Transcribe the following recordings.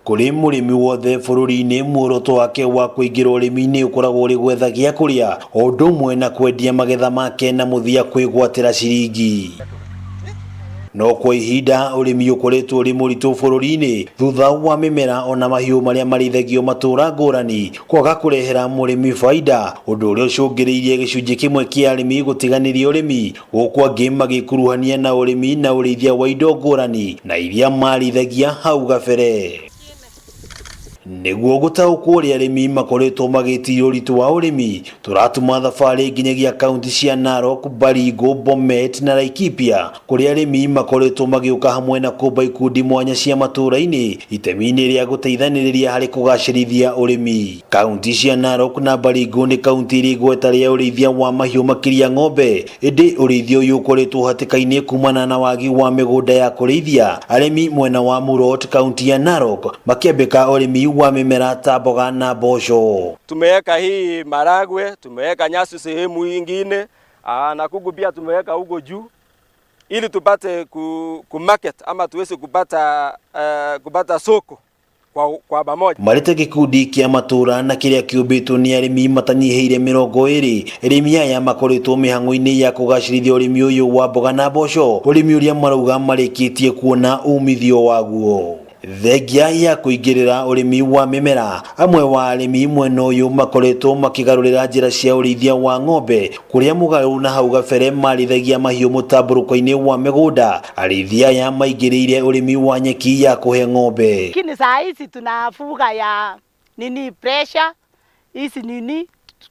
Kũrĩ mũrĩmi wothe bũrũri-inĩ muoroto wake wa kũingĩra ũrĩmi-inĩ ũkoragwo ũrĩ gwetha gĩa kũrĩa o ũndũ ũmwe na kwendia magetha make na mũthia kwĩgwatĩra ciringi. No kwa ihinda ũrĩmi ũkoretwo ũrĩ mũritũ bũrũri-inĩ thutha wa mĩmera ona mahiũ marĩa marĩithagio matũũra ngũrani kwaga kũrehera mũrĩmi baida, ũndũ ũrĩa ũcũngĩrĩirie gĩcunjĩ kĩmwe kĩa arĩmi gũtiganĩria ũrĩmi gũkũ angĩ magĩkuruhania na ũrĩmi na ũrĩithia wa indo ngũrani na iria marĩithagia hau gabere. Nĩguo gũtaũkwo ũrĩa arĩmi makoretwo magĩtiria ũritũ wa ũrĩmi, tũratuma thabarĩ nginyagia kaunti cia Narok, Baringo, Bomet na Laikipia kũrĩa arĩmi makoretwo magĩũka hamwe na kũmba ikundi mwanya cia matũũra-inĩ itemi-inĩ rĩa gũteithanĩrĩria harĩ kũgacĩrithia ũrĩmi. Kaunti cia Narok na Baringo nĩ kaunti irĩ igweta rĩa ũrĩithia wa mahiũ makĩria ng'ombe, ĩndĩ ũrĩithia ũyũ ũkoretwo hatĩka-inĩ kumana na wagi wa mĩgũnda ya kũrĩithia. Arĩmi mwena wa Murot kaunti ya Narok makĩambĩka ũrĩmi wa mĩmera ta mboga na mboco. Tumeweka hii maragwe, tumeweka nyasi sehemu ingine, na kuku pia tumeweka huko juu ili tupate ku market ama tuweze kupata soko kwa pamoja. Marĩ ta gĩkundi kĩa matũũra na kĩrĩa kĩũmbĩtwo nĩ arĩmi matanyihĩire 20, arĩmi aya makoretwo mĩhang'o-inĩ ya kũgacĩrithia ũrĩmi ũyũ wa mboga na mboco, ũrĩmi ũrĩa marauga marĩkĩtie kuona umithio waguo. Thengia ya kũingĩrĩra ũrĩmi wa mĩmera, amwe wa arĩmi mwena ũyũ makoretwo makĩgarũrĩra njĩra cia ũrĩithia wa ng'ombe kũrĩa mũgarũ na hau gabere marĩithagia mahiũ mũtambũrũko-inĩ wa mĩgũnda. Arĩithi aya maingĩrĩire ũrĩmi wa nyeki ya kũhe ng'ombe. Lakini saa hizi tunafuga ya nini pressure hizi nini,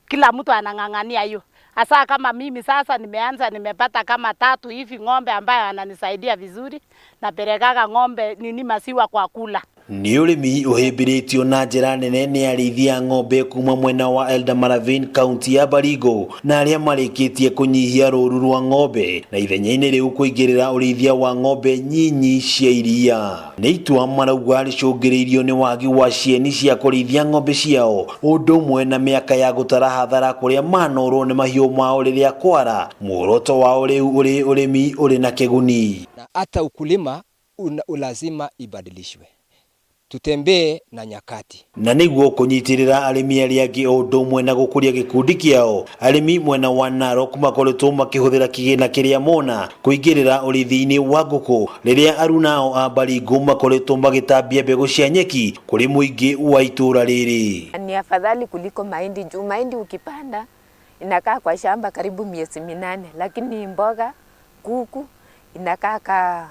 kila mtu anang'ang'ania hiyo. Hasa kama mimi sasa nimeanza, nimepata kama 3 hivi ng'ombe ambayo ananisaidia vizuri, napelekaga ng'ombe nini maziwa kwa kula. Nĩ ũrĩmi ũhĩmbĩrĩtio na njĩra nene nĩ arĩithi a ng'ombe kuma mwena wa Eldama Ravine kaunti ya Baringo na arĩa marĩkĩtie kũnyihia rũru rwa ng'ombe na ithenya-inĩ rĩu kũingĩrĩra ũrĩithia wa ng'ombe nyinyi cia iria. Nĩ itua marauga rĩcũngĩrĩirio nĩ wagi wa cieni cia kũrĩithia ng'ombe ciao ũndũ ũmwe na mĩaka ya gũtara hathara kũrĩa manorwo nĩ mahiũ mao rĩrĩa kwara. Muoroto wao rĩu ũrĩ ũrĩmi ũrĩ na kĩguni. Na hata ukulima lazima ibadilishwe, tutembee na nyakati. Na nĩguo kũnyitĩrĩra arĩmi arĩa angĩ o ũndũ ũmwe na gũkũria gĩkundi kĩao, arĩmi mwena wa Narok makoretwo makĩhũthĩra kĩgĩna kĩrĩa mona kũingĩrĩra ũrĩithi-inĩ wa ngũkũ, rĩrĩa arunao a Baringo makoretwo magĩtambia mbegũ cia nyeki kũrĩ mũingĩ wa itũũra rĩrĩ. Ni afadhali kuliko mahindi, juu mahindi ukipanda inakaa kwa shamba karibu miezi 8, lakini mboga, kuku inakaa ka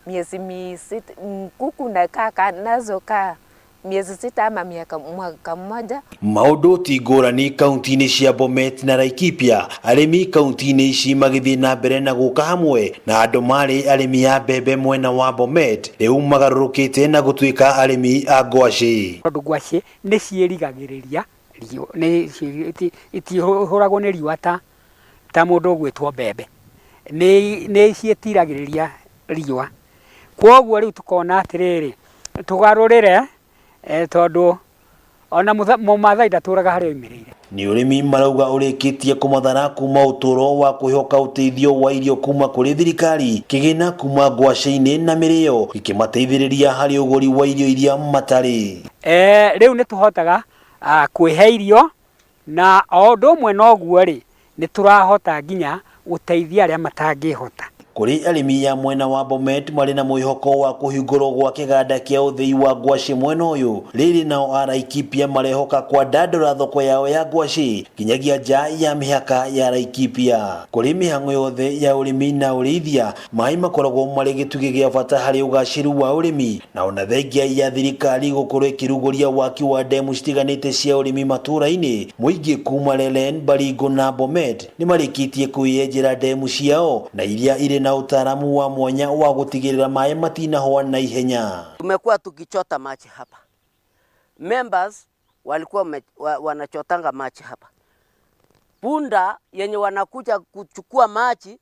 miezi 6, kuku inakaa ka, nazo ka miezi 6 ama mwaka mmoja. Maũndũ ti ngũrani kaunti-inĩ cia Bomet na Laikipia, arĩmi kaunti-inĩ ici magĩthiĩ na mbere na gũka hamwe na andũ marĩ arĩmi a mbembe mwena wa Bomet rĩu magarũrũkĩte na gũtuĩka arĩmi a ngwacĩ. Tondũ ngwacĩ nĩ ciĩrigagĩrĩria riũa, nĩ itihũragwo nĩ riũa ta mũndũ ũgwĩtwo mbembe, nĩ ciĩtiragĩrĩria riũa. Kwoguo rĩu tukona atĩrĩrĩ, tũgarũrĩre, tondũ ona Mũmathai ndatũraga harĩa oimĩrĩire. Nĩ ũrĩmi marauga ũrĩkĩtie kũmathara kuma ũtũũro wa kwĩhoka ũteithio wa irio kuma kũrĩ thirikari, kĩgĩna kuma ngwacĩ-inĩ na mĩrĩo gĩkĩmateithĩrĩria harĩ ũgũri wa irio iria matarĩ. Rĩu nĩ tũhotaga kwĩhe irio na o ũndũ ũmwe na ũguo rĩ, nĩ tũrahota nginya gũteithia arĩa matangĩhota. Kũrĩ arĩmi ya mwena wa Bomet marĩ na mwĩhoko wa kũhingũrwo gwa kĩganda kĩa ũthĩi wa ngwacĩ mwena ũyũ, rĩrĩ nao a Laikipia marehoka kwandandũra thoko yao ya ngwacĩ nginyagia nja ya mĩhaka ya Laikipia. Kũrĩ mĩhang'o yothe ya ũrĩmi na ũrĩithia, maĩ makoragwo marĩ gĩtugĩ gĩa bata harĩ ũgacĩru wa ũrĩmi, na ona thengia ya thirikari gũkorwo ĩkĩrugũria waki wa ndemu citiganĩte cia ũrĩmi matũũra-inĩ, mũingĩ kuma Lelen, Baringo na Bomet nĩ marĩkĩtie kwĩyenjera ndemu ciao na iria irĩ na ũtaaramu wa mwanya wa gũtigĩrĩra maĩ matinahũa na ihenya. Tumekuwa tukichota maji hapa, members walikuwa wanachotanga maji hapa, punda yenye wanakuja kuchukua maji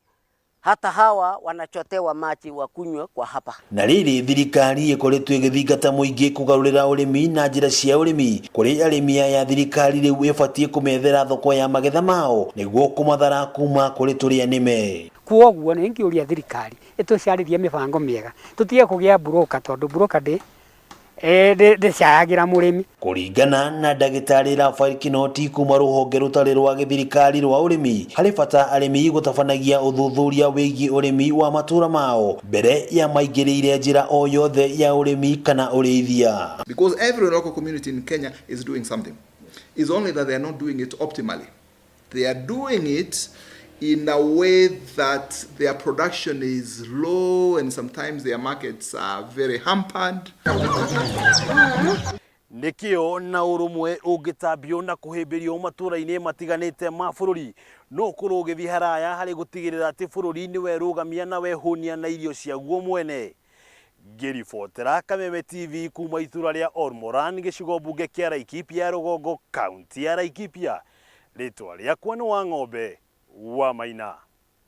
hata hawa wanachotewa maji wakunywe kwa hapa. Na rĩrĩ thirikari ĩkoretwo ĩgĩthingata mũingĩ kũgarũrĩra ũrĩmi na njĩra cia ũrĩmi, kũrĩ arĩmi aya thirikari rĩu ĩbatiĩ kũmethera thoko ya magetha mao nĩguo kũmathara kuma kũrĩ tũrĩa nĩme. Kwoguo nĩ ingĩũria thirikari ĩtũcarĩrie mĩbango mĩega, tũtige kũgĩa broker, tondũ broker Ndĩcayagĩra mũrĩmi. Kũringana na ndagĩtarĩ Raphael Kinoti kuma rũhonge rũtarĩ rwa gĩthirikari rwa ũrĩmi, harĩ bata arĩmi gũtabanagia ũthuthuria wĩgiĩ ũrĩmi wa matũra mao mbere ya maingĩrĩire njĩra o yothe ya ũrĩmi kana ũrĩithia. Because every local community in Kenya is doing something. It's only that they are not doing it optimally. They are doing it in a way that their production is low and sometimes their markets are very hampered. Nĩkĩo na ũrũmwe ũngĩtambio na kũhĩmbĩrio matũra-inĩ matiganĩte ma bũrũri no ũkorwo ũgĩthiĩ haraya harĩ gũtigĩrĩra atĩ bũrũri nĩ werũgamia na wehũnia na irio ciaguo mwene. Ngĩribotera Kameme TV kuma itũra rĩa Olmoran gĩcigo mbunge kĩa Laikipia ya rũgongo kaunti ya Laikipia, rĩtwa rĩakwa nĩ Wang'ombe wa Maina.